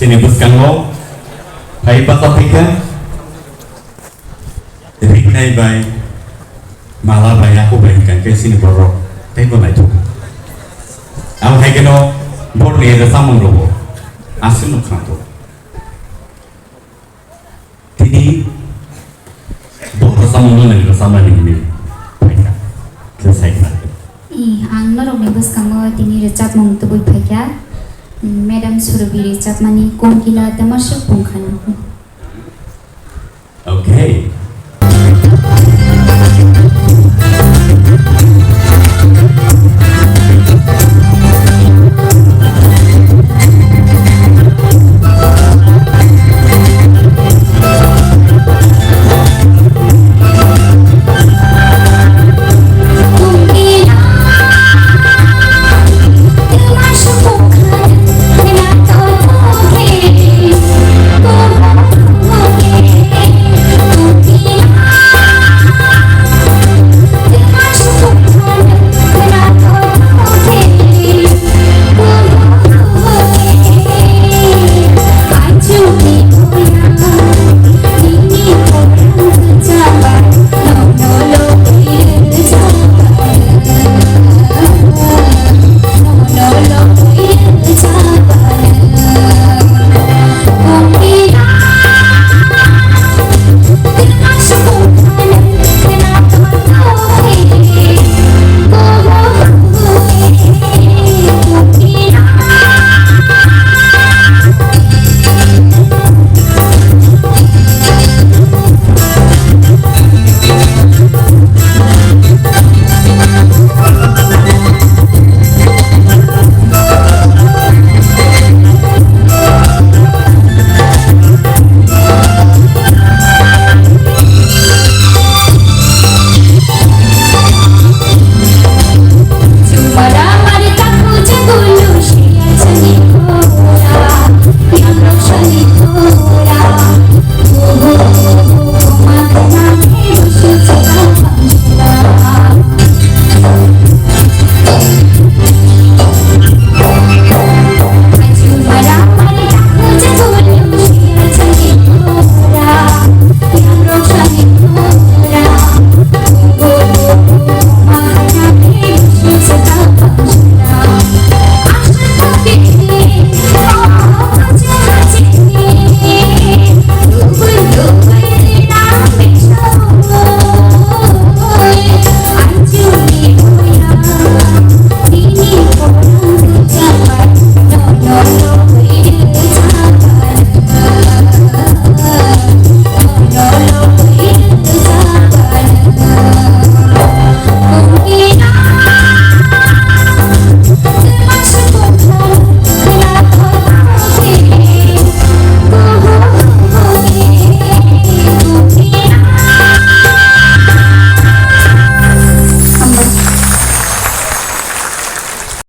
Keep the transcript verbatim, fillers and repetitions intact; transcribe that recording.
Ni bwskango phai basa phaikha, riknai bai, mala bai, yaku bai hwnkha khe chini borok teibo naithok. Abo hai kheno borokni rwchapmung rokbo aswk no khwnathok. Tini bo rwchapmung no nini rwchapmani hwnwi phaikha, khe sai khna. I, ang norokni bwskango tini rwchapmung tubui phaikha. Mm, Madam Surubi rwchapmani Kongkila Tamasuk Pungkhani. Okay.